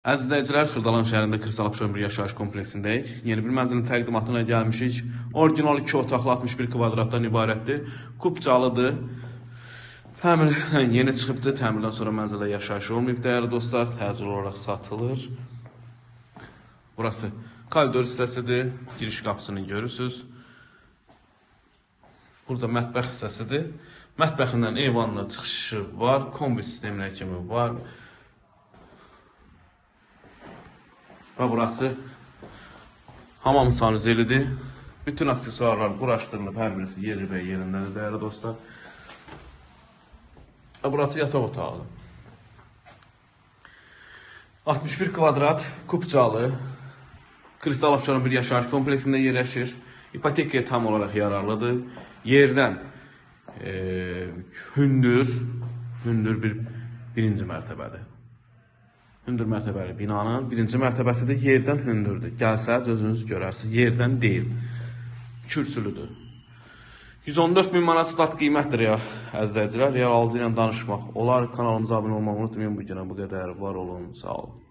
Əziz izləyicilər, Xırdalan şəhərində Kristal Abşeron bir yaşayış kompleksindəyik. Yeni bir mənzilin təqdimatına gəlmişik. Orijinal 2 otaqlı 61 kvadratdan ibarətdir. Kupçalıdır. Təmirdən yeni çıxıbdır. Təmirdən sonra mənzildə yaşayış olmayıb, dəyərli dostlar. Təcil olaraq satılır. Burası koridor hissəsidir. Giriş qapısını görürsünüz. Burada mətbəx hissəsidir. Mətbəxindən eyvanına çıxışı var. Kombi sisteminə kimi var. Və burası hamam sanuzelidir. Bütün aksesuarlar quraşdırılıb, hər birisi yeri və yerindədir, dəyərli dostlar. Və burası yataq otağıdır. 61 kvadrat, kupçalı, Kristal Abşeron bir yaşayış kompleksində yerləşir. İpotekaya tam olaraq yararlıdır. Yerdən hündür bir birinci mərtəbədir. Hündür mərtəbəli binanın birinci mərtəbəsidir, yerdən hündürdür. Gəlsəz özünüz görərsiniz, yerdən deyil, kürsülüdür. 114 min manat start qiymətdir ya, əziz izləyicilər. Real alıcı ilə danışmaq olar. Kanalımıza abunə olmağı unutmayın. Bu günə bu qədər. Var olun, sağ olun.